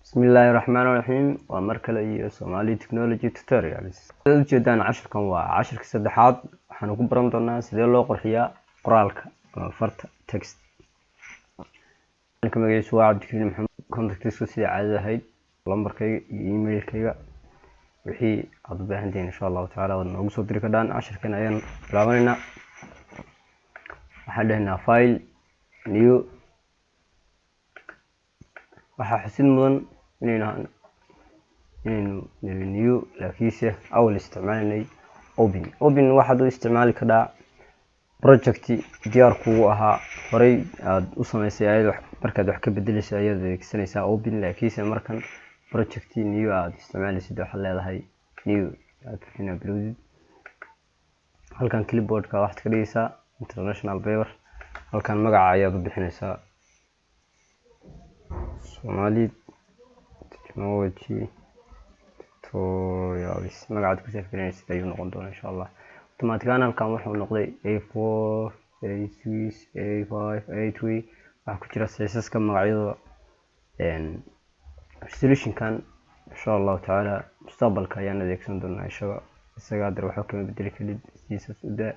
Bismillaahi Raxmaani Raxiim. Waa mar kale iyo Somali Technology Tutorials. Sidaad ujeedaan, cashirkan waa cashirka saddexaad. Waxaanu ku baran doonaa sidee loo qurxiyaa qoraalka ama farta, text. Magaciisu waa Cabdikariin Maxamed. Contactiisku sidai caadada ahayd, lambarkayga iyo emailkayga, wixii aada u baahan tihiin, insha Allahu tacaala waad noogu soo diri kardhaan. Cashirkan ayaan bilaabanaynaa. Waxaan dhehnaa File, New. Waxaa xusid mudan inaynu niri New, laakiinse awal isticmaalinay Open. Open waxaad u isticmaali kardhaa project diyaar kugu ahaa, horey aada u sameysay ayad. Markaad wax ka bedeleysa ayaad adeegsanaysaa Open, laakiinse markan project new aada isticmaaleysid, waxaad leedahay New. Aad inaad bilowdid, halkan clipboardka waxaad ka dhigaysaa International Paper. Halkan magaca ayaad u bixinaysaa, Somali Technology Tutorials. Magacaad ku save gareynaysid ayuu noqon doonaa, insha Allah. Automaticaan halkan wuxuu noqday A4, A6, A5, A3. Waxaa ku jira sizeska magacyadooda. Resolutionkan, insha Allahu tacaala, mustaqbalka ayaan adeegsan doonaa isaga. Hadar waxba kama bedeli karid, sidiisas u daa.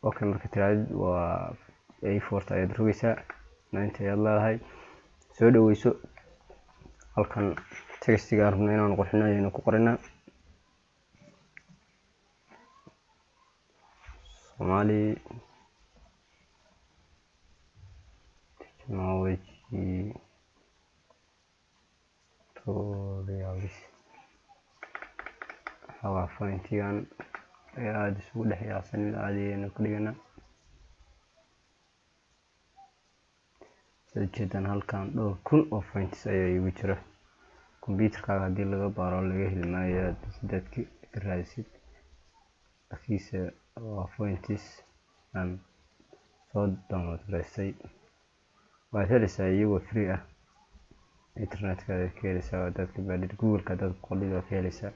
Okay, marka tiraadid waa A4ta ayaad rogeysaa, 90 ayaad leedahay. Soo dhaweyso. Halkan textiga aan rabno inaan qurxino ayaynu ku qoranaa, Somali Technology Tutorials. Waxoogaa fontigan ayaa aada isugu dhex yaacsan, mid caadi ayaynu ka dhiganaa. Saad ujeedaan, halkan dhowr kun oo fonts ayaa iigu jira. Computerkaaga haddii laga baaro laga heli maayo sidaad ka raadisid, laakiinse waa fonts aan soo download gareystay. Waad heleysaa iyagoo free ah, internetka ayaad ka heleysaa. Hadaad ka baadhid Googleka, hadaad ku qordhid, waad ka heleysaa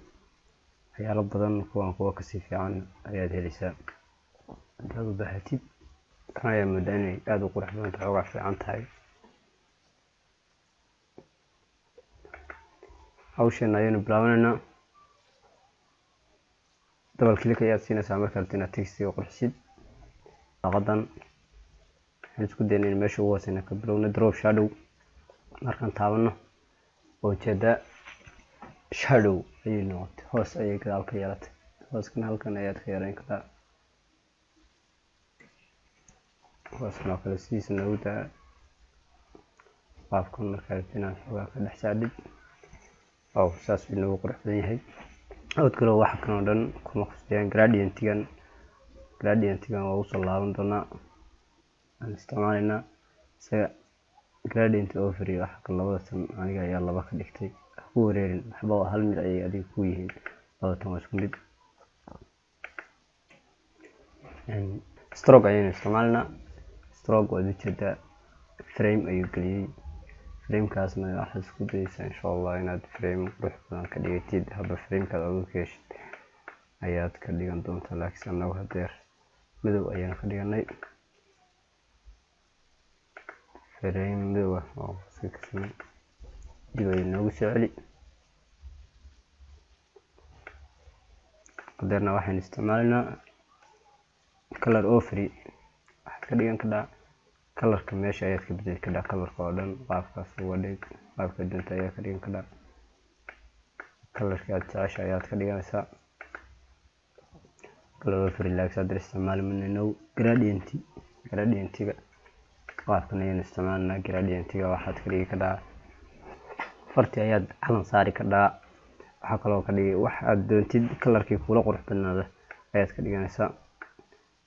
waxyaalo badan. Kuwan kuwa kasii fiican ayaad heleysaa hadaad u baahatid. Tan ayaa moodaa inay aada u qurux badanta, xoogaa fiican tahay. Hawsheena ayaynu bilaabaneynaa. Double click ayaad siinaysaa marka rabto inaad textiga qurxisid. Daaqadan waxaan isku dayna in meesha ugu hooseyna ka bilowna. Drop shadow markaan taabano, oo ujeedaa shadow ayay noqotay, hoos ayay gadaal ka yeelatay. Hooskana halkan ayaad ka yareyn kartaa. Hooskan oo kale sidiisa noogu daa. Qaabkan markaa rabto inaad xoogaa ka dhex saadhid, oo saas uu inoogu qurux badan yahay. Outgrow waxa kan oo dhan kuma khusayaan. Gradientigan waa usoo laaban doonaa, aan isticmaalaynaa isaga. Gradient overlay waxa kan, labada tan aniga ayaa laba ka dhigtay, ku wareerin waxba, hal mid ayay adiga ku yihiin. Labada tan waa isku mid. Stroke ayaynu isticmaalaynaa. Stroke waad ujeedaa, frame ayuu geliyey. Framekaasna waxaad isku dayeysaa, insha Allah, inaad frame qurux badan ka dhigatid. Haba framekaad adigu ka heshid ayaad ka dhigan doontaa, laakiinse anagu hadeer madow ayaanu ka dhiganay, frame madow ah oo iska kasamay. Dib ayuu noogu soo celi. Hadeerna waxaynu isticmaalaynaa color overlay. Waxaad ka dhigan kadhaa colorka, meesha ayaad ka bedeli kadhaa colorka oo dhan. Qaabkaas uga dhig, qaabka doonta ayaa ka dhigan kadhaa. Colorka aad jecesha ayaad ka dhiganaysaa color overlay, laakiin hadda isticmaali mayno gradient. Gradientiga qaabkan ayaynu isticmaalinaa. Gradientiga waxaad ka dhigi kadhaa farti ayaad calan saari kadhaa. Waxaa kaloo ka dhigi wax aad doontid, colorkii kula qurux badnaada ayaad ka dhiganaysaa.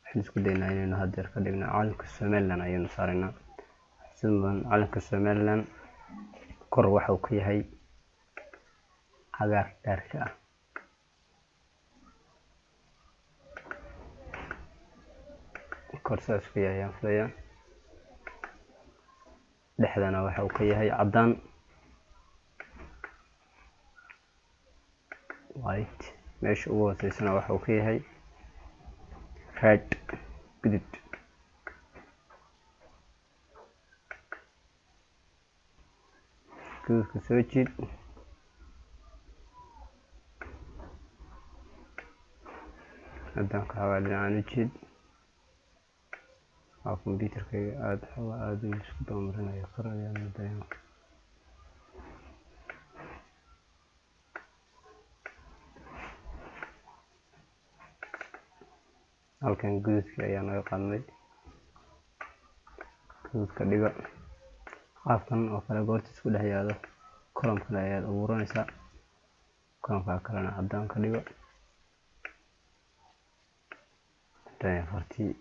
Waxaan isku daynaa inaynu hadeer ka dhigno calanka Somaliland ayaynu saaraynaa. Sida mudan, calanka Somaliland kor waxa uu ka yahay cagaar dhaarka ah. Kor saas ku yahay ayaan filayaa. Dhexdana waxa uu ka yahay caddaan, white. Meesha ugu hooseysana waxa uu ka yahay red, gudud. Guduudka soo jiid. Cadaanka xoogaa dhinacaan u jiid. Waa computerkayga aada xoogaa aada u isku damarinaya, kor ayaa moodaya. Halkan guduudkii ayaa naga qaadnay, guduudka dhiga qaabkan oo kale. Goorta isku dhex yaalo column kale ayaad abuuranaysaa, columnka kalena cadaan ka dhigo. Fartii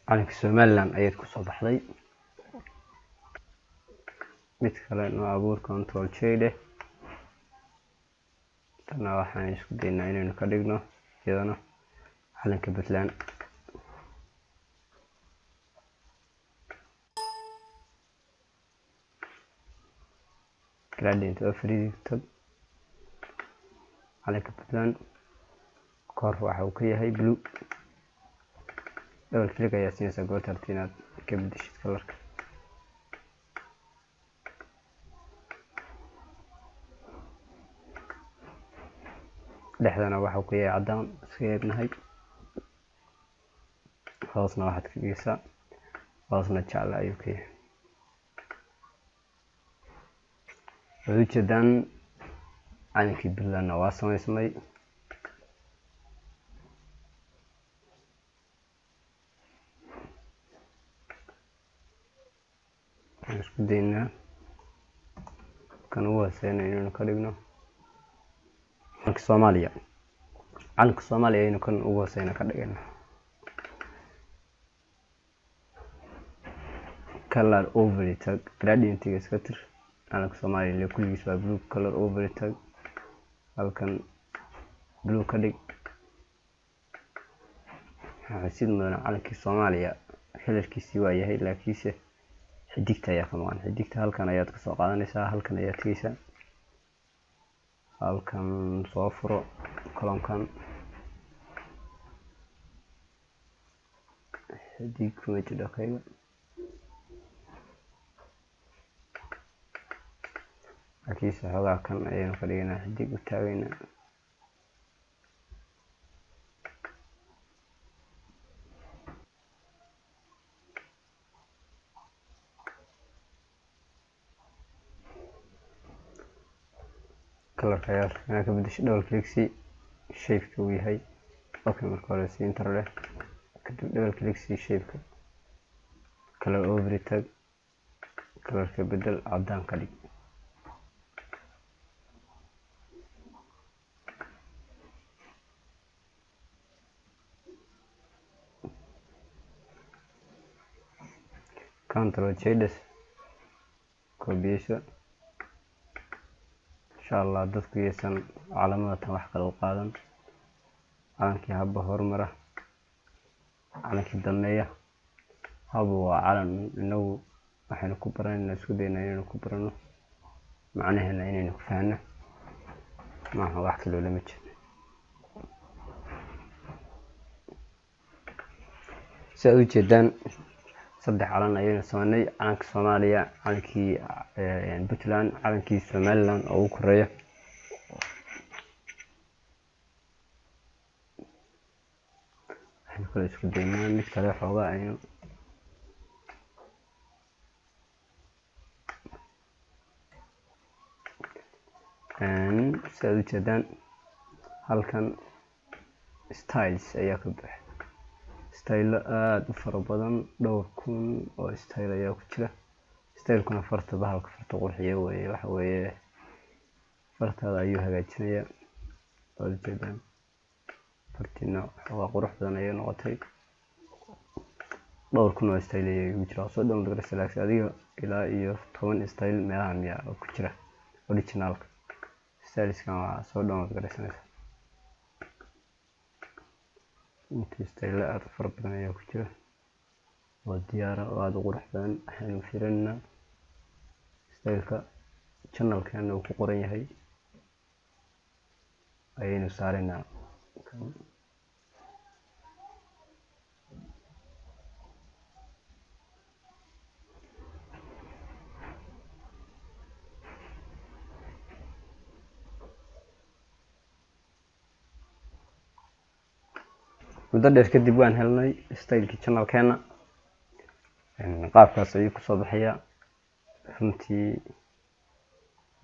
calanka Somaliland ayaad kusoo baxday. Mid kale noo abuur, Control J dheh. Tana waxaan isku daynaa inaynu ka dhigno iyadana calanka Puntland. Gradient overlay tag. Calanka Puntland kor waxa uu ka yahay blue. Double click ayaa siinaysaa goorta rabtid inaad ka bedeshid colorka. Dhexdana waxa uu ka yahay cadaan, iska eegnahay. Hoosna waxaad ka dhigaysaa, hoosna jaalle ayuu ka yahay. Waad ujeedaan, calankii Puntlandna waa samaysmay. Waxaan isku daynaa kan ugu hooseyna inaynu ka dhigno calanka Soomaaliya. Calanka Soomaaliya ayaynu kan ugu hooseyna ka dhigayna. Color overlay tag, gradientiga iska tir. Calanka Soomaaliya ile kulligiis waa blue. Color overlay tag, halkan blue ka dhig. Waxaa xusid mudan, calankii Soomaaliya kalarkiisii waa yahay, laakiinse xidigta ayaa ka maqan. Xidigta halkan ayaad kasoo qaadanaysaa, halkan ayaad tegeysaa, halkan soo furo columnkan. Xidig kuma jidho kayga, laakiinse xoogaa kan ayaynu ka dhiganaa xidig u taagaynaa. Colorka ayaa inaa ka bedesho, double click si shapeka uu yahay. Okay, marka hore si enter leh, kadib double click si shapeka. Color overlay tag, colorka bedel, cadaan ka dhig. Control J dheh, koobiyeyso. Insha Allah dadku yaysan calaamada tan wax kale u qaadan. Calankii haba horumara, calankii dameeya haba waa calan. Inagu waxaynu ku baranayna, isku daynaa inaynu ku barano macnaheena, inaynu ku fahno, maaha wax kaloo lama jeedo. Si aad ujeedaan, saddex calan ayaynu sameynay: calanka Soomaaliya, calankii Puntland, calankii Somaliland oo ugu koreeya. Waxaynu kale isku daynaa mid kale xoogaa aynu si aad ujeedaan. Halkan styles ayaa ka buuxa, stylo aada u fara badan, dhowr kun oo style ayaa ku jira. Stylekuna farta, bahalka farta qurxiya weye, waxa weeye fartaada ayuu hagaajinayaa. Waad ujeedaan, fartiina xoogaa qurux badan ayay noqotay. Dhowr kun oo style ayaa igu jira, soo download garaysa, laakiin adiga ilaa iyo 10 style meelaha miyaa oo ku jira originalka. Styleskan waa soo download garaysanaysa. Inta style aada u fara badan ayaa ku jira oo diyaara oo aada u qurux badan. Waxaynu fiirinaynaa styleka channelkeena uu ku qoran yahay ayaynu saaraynaa. Muddo dheer kadib waan helnay stylekii channelkeena. Qaabkaas ayuu kusoo baxayaa. Runtii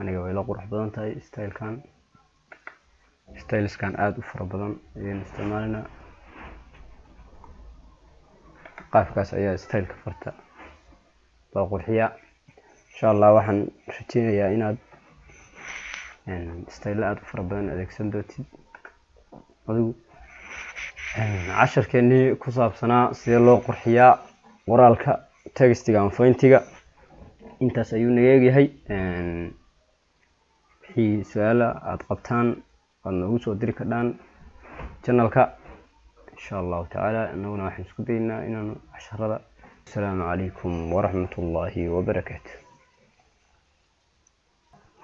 aniga way la qurux badan tahay stylekan. Styleskan aada u fara badan ayaynu isticmaalinaa. Qaabkaas ayaa styleka farta loo qurxiyaa. Insha Allah waxaan rajeynayaa inaad stylo aada u fara badan adeegsan doontid. Adigu casharkeenii ku saabsanaa sidee loo qurxiyaa qoraalka textiga ama fontiga intaas ayuu naga eegyahay. Wixii su-aala aada qabtaan waad noogu soo diri kardhaan channelka insha Allahu tacaala. Inaguna waxaan isku daynaa inaanu casharada. Asalaamu calaykum waraxmat ullaahi wabarakaatu.